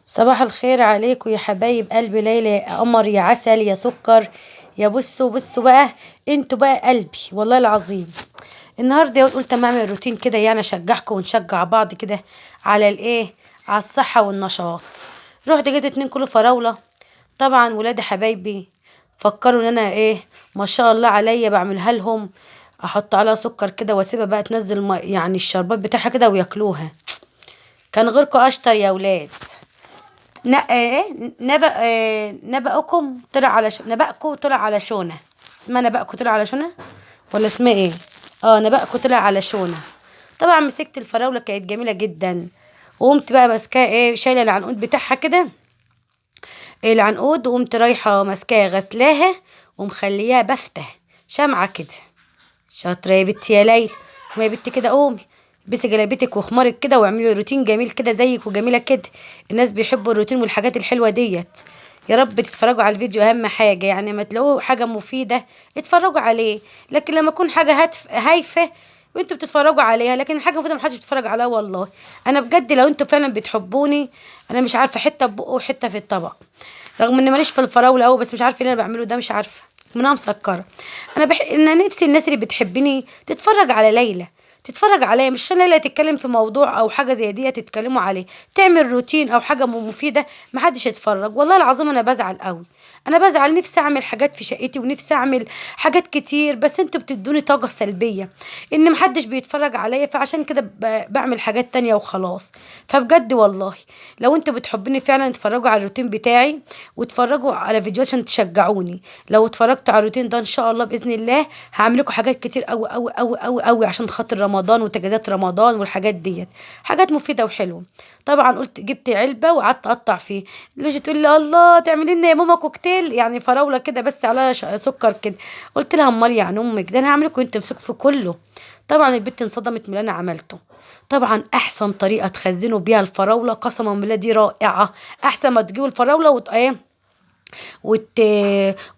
صباح الخير عليكم يا حبايب قلبي. ليلى يا قمر يا عسل يا سكر يا بصوا بصوا بقى، انتوا بقى قلبي والله العظيم. النهارده قلت اما اعمل روتين كده، يعني اشجعكم ونشجع بعض كده على الايه، على الصحة والنشاط. رحت جبت 2 كيلو فراوله. طبعا ولادي حبايبي فكروا ان انا ايه، ما شاء الله عليا بعملها لهم، احط عليها سكر كده واسيبها بقى تنزل يعني الشربات بتاعها كده وياكلوها. كان غيركم اشطر يا ولاد. ايه نبأ، إيه نبأكم طلع على نبأكم طلع على شونه. اسمها نبأكم طلع على شونه ولا اسمها ايه؟ نبأكم طلع على شونه. طبعا مسكت الفراوله كانت جميلة جدا، وقمت بقى ماسكاها ايه، شايله العنقود بتاعها كده، العنقود، وقمت رايحة ماسكاها غسلاها ومخليها بفته شمعة كده. شاطرة يا بنتي يا ليلى، قومي يا بنتي كده، قومي البسي جلابيتك وخمارك كده واعملي روتين جميل كده زيك وجميلة كده. الناس بيحبوا الروتين والحاجات الحلوة ديت. يا رب تتفرجوا على الفيديو، اهم حاجة يعني ما تلاقوه حاجة مفيدة اتفرجوا عليه، لكن لما يكون حاجة هايفة وانتوا بتتفرجوا عليها، لكن حاجة مفيدة محدش بيتفرج عليها. والله انا بجد لو انتوا فعلا بتحبوني، انا مش عارفه حتة في بقه وحتة في الطبق، رغم ان ماليش في الفراوله قوي، بس مش عارفه اللي انا بعمله ده، مش عارفه منها مسكره. انا انا نفسي الناس اللي بتحبني تتفرج على ليلى، تتفرج عليا، مش عشان ليلى تتكلم في موضوع او حاجة زي دي تتكلموا عليه، تعمل روتين او حاجة مفيدة محدش يتفرج. والله العظيم انا بزعل قوي، انا بزعل، نفسي اعمل حاجات في شقتي ونفسي اعمل حاجات كتير، بس انتوا بتدوني طاقة سلبية ان محدش بيتفرج عليا، فعشان كده بعمل حاجات تانية وخلاص. فبجد والله لو انتوا بتحبوني فعلا اتفرجوا على الروتين بتاعي واتفرجوا على فيديوهات عشان تشجعوني. لو اتفرجتوا على الروتين ده ان شاء الله باذن الله هعمل لكم حاجات كتير قوي قوي قوي قوي قوي عشان خاطر رمضان وتجهيزات رمضان والحاجات ديت، حاجات مفيدة وحلوه. طبعا قلت جبت علبة وقعدت اقطع فيه. لوجي تقول لي الله تعملي لنا يا ماما كوكتيل، يعني فراوله كده بس عليها سكر كده. قلت لها امال يعني امك، ده انا هعمل لكم انتوا تمسكوا في كله. طبعا البت انصدمت من اللي انا عملته. طبعا احسن طريقه تخزنوا بيها الفراوله قسما بالله دي رائعة، احسن ما تجيبوا الفراوله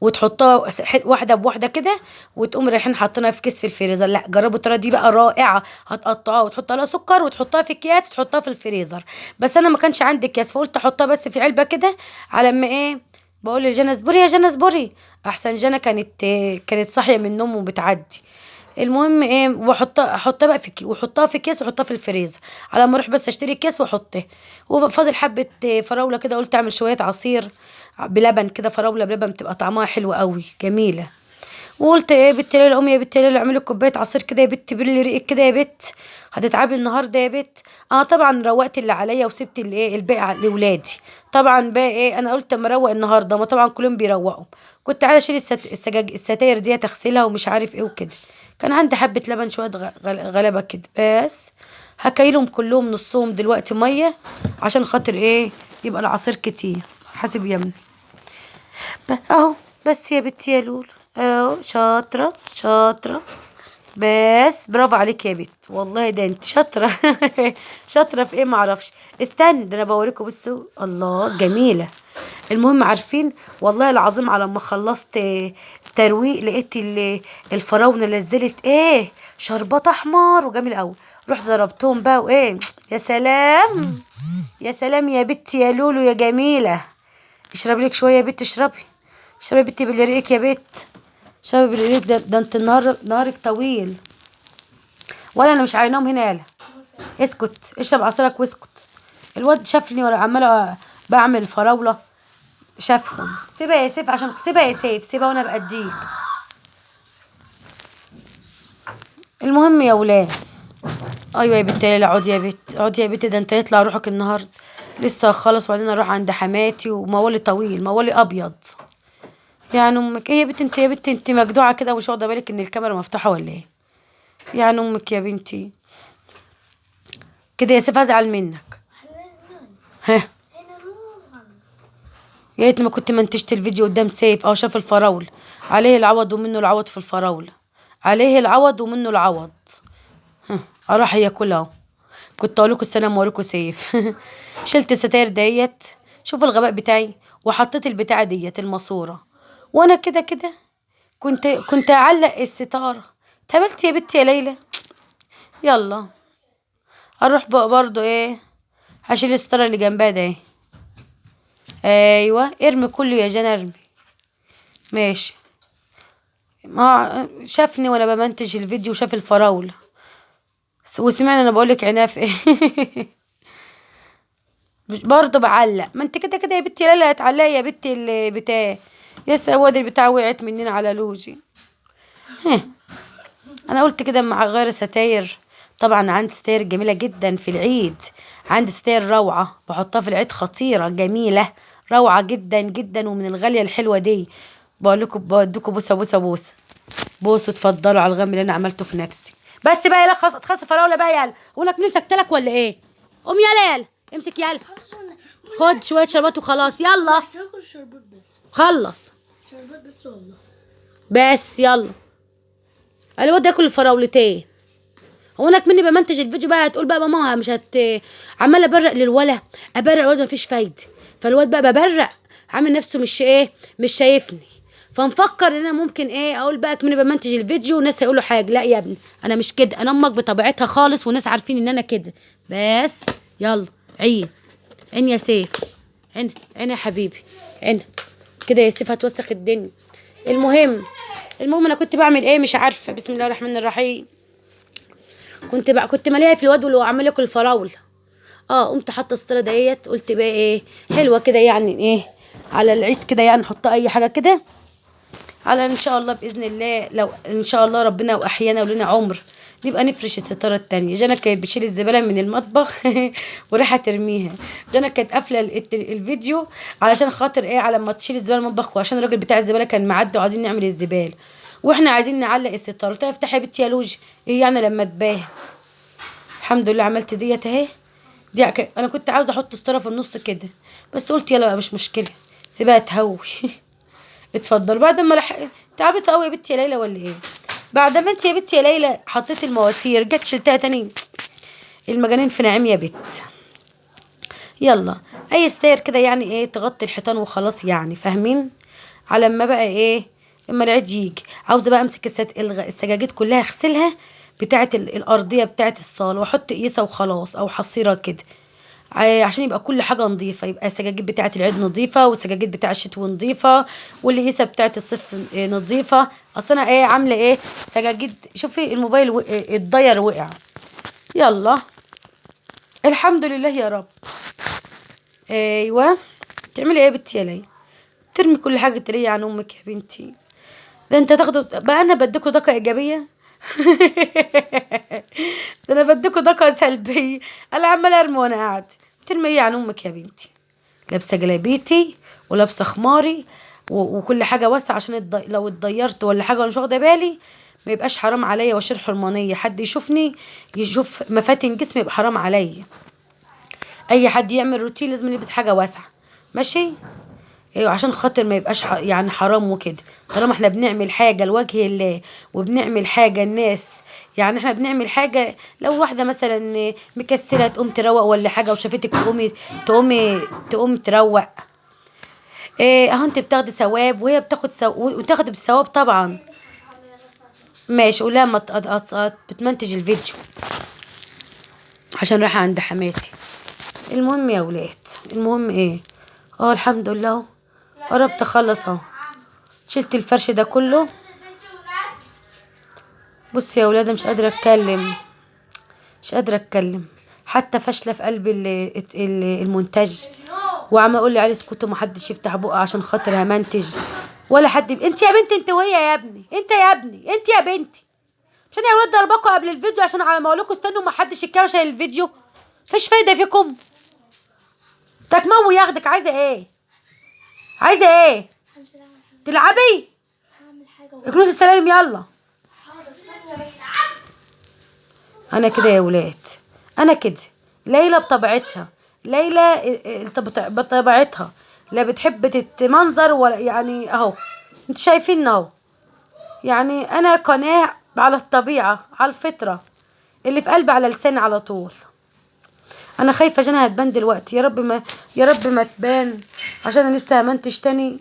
وتحطها واحدة بواحدة كده وتقوم رايحين حاطينها في كيس في الفريزر. لا جربوا الطريقة دي بقى رائعة، هتقطعوها وتحط عليها سكر وتحطها في اكياس وتحطها في الفريزر. بس انا ما كانش عندي اكياس فقلت احطها بس في علبة كده على ما ايه، بقول لجنى اصبري يا جنى اصبري، احسن جنى كانت صاحية من النوم وبتعدي. المهم ايه، واحطها احطها بقى في وحطها في كيس وحطها في الفريزر على ما اروح بس اشتري كيس واحطها. وفاضل حبه فراوله كده، قلت اعمل شوية عصير بلبن كده، فراوله بلبن بتبقى طعمها حلو قوي جميلة. وقلت ايه بنت ليلى، قومي يا بنت ليلى اعملي كوباية عصير كده يا بنت، بلي ريقك كده يا بنت، هتتعبي النهارده يا بنت. طبعا روقت اللي عليا وسبت الايه الباقي لاولادي. طبعا بقى ايه، انا قلت اما اروق النهارده، ما طبعا كلهم بيروقوا. كنت عايزه اشيل الستاير دي اغسلها ومش عارف ايه وكده. كان عندي حبه لبن شوية غلبه كده، بس هكيلهم كلهم نصهم دلوقتي مية عشان خاطر ايه يبقى العصير كتير. حاسب يا ابني اهو، بس يا بنتي يا لولو اهو، شاطرة شاطرة، بس برافو عليك يا بنت، والله ده انت شاطرة. شاطرة في ايه معرفش، استنى ده انا بوريكم. بصوا الله جميلة. المهم عارفين والله العظيم على ما خلصت ترويق لقيت الفراوله نزلت ايه شربات احمر وجميل قوي. رحت ضربتهم بقى وايه، يا سلام يا سلام يا بنتي يا لولو يا جميلة، اشربي لك شوية يا بنت، اشربي اشربي يا بنتي باللي ريقك يا بنت، اشربي باللي ريقك، ده انت النهار نهارك طويل. ولا انا مش عايناهم هنا، يالا اسكت اشرب عصيرك واسكت. الواد شافني وانا عماله بعمل فراوله شافهم. سيبها يا سيف، عشان سيبها يا سيف، سيبها وانا بأديك. المهم يا ولاد، ايوه يا بنت ليلى اقعدي يا بنت، اقعدي يا بنت، ده انت يطلع روحك النهارده لسه خالص، وبعدين اروح عند حماتي وموالي طويل موالي ابيض. يعني امك ايه يا بنت، انت يا بنت انت مجدوعه كده ومش واخده بالك ان الكاميرا مفتوحة ولا ايه؟ يعني امك يا بنتي كده يا سيف ازعل منك. ها يا ريتني ما كنت منتجت الفيديو قدام سيف او شاف الفراوله. عليه العوض ومنه العوض في الفراوله، عليه العوض ومنه العوض. ها اروح ياكلها. كنت اقول لكم السلام اوريكم سيف. شلت الستاير ديت، شوفوا الغباء بتاعي، وحطيت البتاعه ديت الماسورة، وانا كده كده كنت اعلق الستارة. اتهبلت يا بنتي يا ليلى. يلا اروح بقى برضو ايه، هشيل الستارة اللي جنبها ده. ايوه ارمي كله يا جنى ارمي. ماشي. ما شافني وانا بمنتج الفيديو وشاف الفراولة وسمعنا انا بقولك عينيها في ايه. برضه بعلق. ما انت كده كده يا بنتي لا هتعلقي يا بنتي البتاع يا سواد البتاع وقعت مننا على لوجي. ها. انا قلت كده مع غير ستاير. طبعا عندي ستاير جميلة جدا في العيد، عندي ستاير روعه بحطها في العيد، خطيرة جميلة روعه جدا جدا ومن الغالية الحلوة دي. بقول لكم بديكم بوسه بوسه بوسه بوسوا، اتفضلوا على الغم اللي انا عملته في نفسي. بس بقى يلا خلاص خلاص فراوله بقى يلا. اقول لك مين سكتلك ولا ايه؟ قوم يلا يلا امسك يلا، خد شوية شربات وخلاص. يلا مش هاكل شربات بس، خلص شربات بس والله بس. يلا الواد ياكل الفراولتين. هو انا مني بمنتج الفيديو بقى هتقول بقى ماما مش هت عماله ابرق للولا، ابرق الواد مفيش فايده. فالواد بقى ببرق عامل نفسه مش ايه مش شايفني، فنفكر ان انا ممكن ايه اقول بقى مني بمنتج الفيديو والناس هيقولوا حاجة. لا يا ابني انا مش كده، انا امك بطبيعتها خالص والناس عارفين ان انا كده. بس يلا عين عين يا سيف، عين عين يا حبيبي، عين كده يا سيف هتوسخ الدنيا. المهم انا كنت بعمل ايه مش عارفه. بسم الله الرحمن الرحيم. كنت ماليه في الواد واللي عمال ياكل الفراوله. قمت حاطه الستارة ديت، قلت بقى ايه حلوة كده يعني ايه على العيد كده يعني، نحط اي حاجة كده على ان شاء الله باذن الله. لو ان شاء الله ربنا واحيانا ولنا عمر نبقى نفرش الستارة التانية. جنى كانت بتشيل الزبالة من المطبخ ورايحه ترميها. جنى كانت قافله الفيديو علشان خاطر ايه، على ما تشيل الزبالة من المطبخ، وعشان الراجل بتاع الزبالة كان معدي وعايزين نعمل الزبالة واحنا عايزين نعلق الستارة. قلت لها افتحي يا بنتي يا لوج، ايه يعني لما تباه. الحمد لله عملت ديت اهي. دي انا كنت عاوزه احط ستارة في النص كده، بس قلت يلا بقى مش مشكلة سيبها تهوي. اتفضل. بعد ما تعبت قوي يا بنتي يا ليلى ولا ايه؟ بعد ما انت يا بنتي يا ليلى حطيتي المواسير رجعت شلتها تاني. المجانين في نعيم يا بت. يلا اي ستاير كده يعني ايه تغطي الحيطان وخلاص يعني، فاهمين؟ على ما بقى ايه اما العيد يجي. عاوزه بقى امسك السجاجيد كلها اغسلها بتاعه الارضية بتاعه الصاله، واحط قيسه وخلاص او حصيره كده عشان يبقى كل حاجة نظيفة. يبقى السجاجيد بتاعه العيد نظيفة، والسجاجيد بتاعه الشتوي نظيفة، والقيسه بتاعه الصيف نظيفة. اصل انا ايه عامله ايه سجاجيد. شوفي الموبايل اتضير وقع. يلا الحمد لله يا رب. ايوه تعملي ايه يا بنتي يا ليلى؟ ترمي كل حاجة تري عن امك يا بنتي. ده انت تاخدوا بقى، انا بديكوا طاقة ايجابية. ده انا بديكوا طاقة سلبية. انا عماله ارمي وانا قاعدة. ترمي ايه عن امك يا بنتي؟ لابسه جلابيتي ولابسه خماري وكل حاجة واسعة عشان لو اتضيرت ولا حاجة وانا مش واخده بالي ما يبقاش حرام عليا واشيل حرمانيه. حد يشوفني يشوف مفاتن جسمي يبقى حرام عليا. اي حد يعمل روتين لازم يلبس حاجة واسعة، ماشي؟ ايوه عشان خاطر ما يبقاش يعني حرام وكده. طالما احنا بنعمل حاجة لوجه الله وبنعمل حاجة الناس، يعني احنا بنعمل حاجة لو واحدة مثلا مكسرة تقوم تروق ولا حاجة وشافتك تقومي تقومي تقوم تروق، ايه اهو انت بتاخدي ثواب وهي بتاخد وتاخدي بالثواب طبعا. ماشي قولها ما بتمنتج الفيديو عشان رايحة عند حماتي. المهم يا ولاد، المهم ايه، الحمد لله اهو قربت اخلص اهو. شلت الفرش ده كله. بصي يا ولاد مش قادرة اتكلم، مش قادرة اتكلم، حتى فاشلة في قلب المونتاج. وعم اقول لي علي اسكتوا ما حدش يفتح بقه عشان خاطر همنتج ولا حد انت يا بنتي، انت وهي يا ابني، انت يا ابني، انت يا بنتي. مش انا يا ولاد ضربكوا قبل الفيديو عشان على ما اقول لكم استنوا ما حدش يتكلم عشان الفيديو مفيش فايده فيكم. تكمو ياخدك. عايزه ايه؟ عايزه ايه؟ تلعبي؟ اكنسي السلالم يلا. انا كده يا ولاد، انا كده. ليلى بطبيعتها، ليلى بطبيعتها لا بتحب تتمنظر ولا يعني اهو انتوا شايفين اهو. يعني انا قناة على الطبيعة، على الفطرة، اللي في قلبي على لساني على طول. انا خايفة عشان هتبان دلوقتي، يا رب ما، يا رب ما تبان، عشان انا لسه همنتج تاني،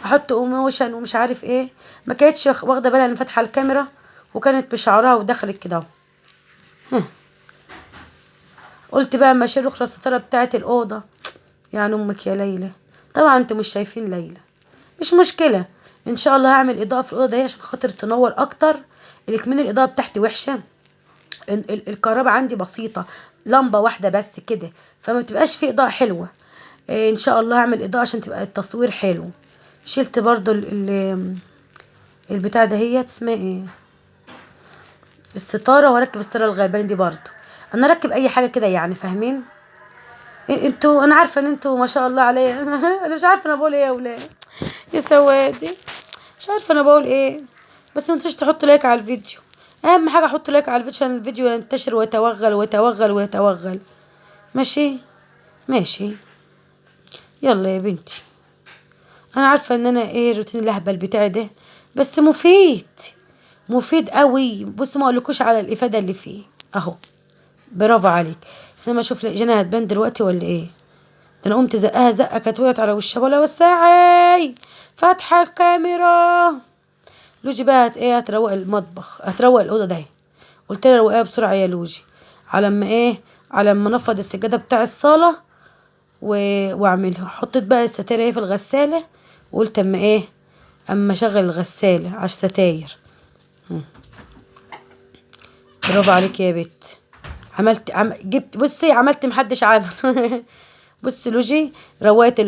احط emotion ومش عارف ايه. ما كانتش واخده بالها ان فاتحة الكاميرا وكانت بشعرها ودخلت كده اهو. قلت بقى اما اشيل اخرى الستارة بتاعه الاوضة. يعني امك يا ليلى طبعا انتوا مش شايفين ليلى، مش مشكلة، ان شاء الله هعمل اضاءه في الاوضة دي عشان خاطر تنور اكتر. الكمين الاضاءة بتاعتي وحشة، الكهرباء عندي بسيطة، لمبة واحدة بس كده، فما بتبقاش في اضاءه حلوة. ان شاء الله هعمل اضاءه عشان تبقى التصوير حلو. شلت برضو البتاع ده، هي اسمها ايه، الستارة، واركب الستارة الغلبانه دي برضو. انا اركب اي حاجة كده يعني، فاهمين انتوا؟ انا عارفه ان انتوا ما شاء الله عليا. انا مش عارفه انا بقول ايه يا ولاد، يا سوادي، مش عارفه انا بقول ايه. بس ما تنسوش تحطوا like على الفيديو، اهم حاجة حطوا like على الفيديو عشان الفيديو ينتشر ويتوغل ويتوغل ويتوغل. ماشي ماشي، يلا يا بنتي. انا عارفه ان انا ايه الروتين الاهبل بتاعي ده، بس مفيد، مفيد قوي. بصوا ما اقولكوش على الافادة اللي فيه اهو. برافو عليك. بس انا ما اشوف جنى هتبان دلوقتي ولا ايه؟ ده انا قمت زقها زقه كانت وقعت على وشها. ولا وسعي فاتحة الكاميرا. لوجي بقى ايه، هتروق المطبخ، هتروق الاوضة ده. قلت لها روقيها بسرعة يا لوجي، على ما ايه، على ما انفض السجادة بتاع الصاله واعملها. حطيت بقى الستاير ايه في الغسالة، وقلت اما ايه، اما اشغل الغسالة على الستاير. برافو عليك يا بت. عملت جبت، بصي عملت محدش عامل. بصي لوجي روقت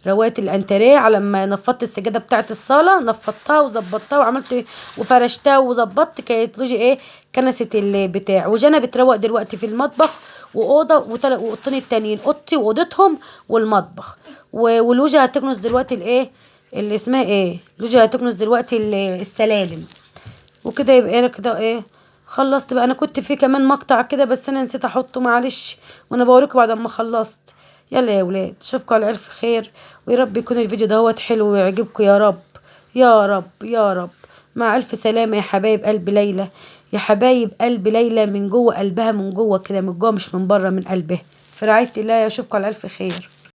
روقت الانتريه على ما نفضت السجادة بتاعت الصاله، نفضتها وظبطتها وعملت وفرشتها وظبطت. كانت لوجي ايه كنست البتاع. وجنى بتروق دلوقتي في المطبخ واوضه واوضتين التانيين، اوضتي واوضتهم والمطبخ. ولوجي هتكنس دلوقتي الايه اللي اسمها ايه، لوجي هتكنس دلوقتي السلالم وكده. يبقى انا كده ايه خلصت بقى. انا كنت في كمان مقطع كده بس انا نسيت احطه، معلش، وانا بوريكم بعد ما خلصت. يلا يا ولاد، اشوفكم على الف خير، ويا رب يكون الفيديو دهوت حلو ويعجبكم يا رب يا رب يا رب. مع الف سلامه يا حبايب قلب ليلى، يا حبايب قلب ليلى، من جوه قلبها، من جوه كده، من جوه مش من بره، من قلبها. في رعاية الله، اشوفكم على الف خير.